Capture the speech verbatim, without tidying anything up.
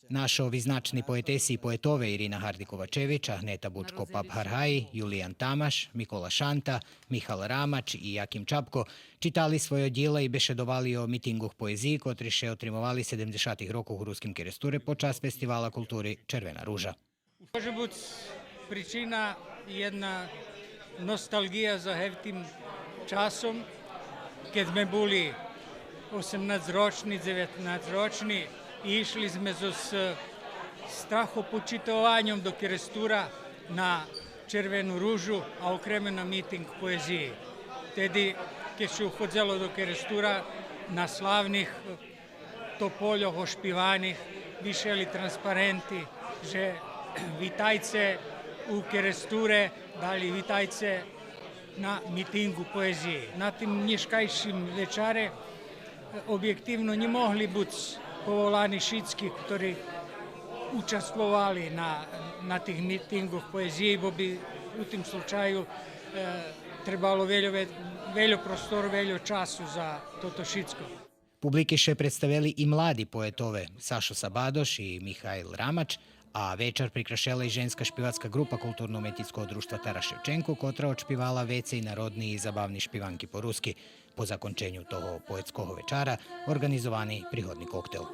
Нашо визначни поетеси и поетове Ирина Гарди-Ковачевич, Агнета Бучко-Пап-Гаргаї, Юлиян Тамаш, Микола Шанта, Михал Рамач и Яким Чапко читали свойо дїла и бешедовали о митинґох поезиї, котри ше отримовали седемдзешатих рокох у Руским Керестуре под час Фестивала култури Червена ружа. Може буц причина єдна носталґия за гевтим часом, кед зме були осемнацрочни, дзеветнацрочни и ишли зме зоз страхопочитованьом до Керестура на Червену ружу, а окреме на митинґ поезиї. Теди, кед ше уходзело до Керестура, на славних топольох ошпиваних вишели транспаренти же витайце у Керестуре, дали витайце на митинґу поезиї. На тим нєшкайшим вечаре, е, обєктивно нє могли буц поволани шицки, котри участвовали на, на тих митинґох поезиї, бо би у тим случаю, е, требало вельо ве-, вельо простору, вельо часу за тото шицко. Публики ше представели и млади поетове Сашо Сабадош и Михайл Рамач, а вечар прикрашела и женска шпивацка ґрупа Културно-уметнїцкого дружтва Тарас Шевченко, котра одшпивала вецей народни и забавни шпиванки по руски. По законченю того поетского вечара орґанизовани пригодни коктел.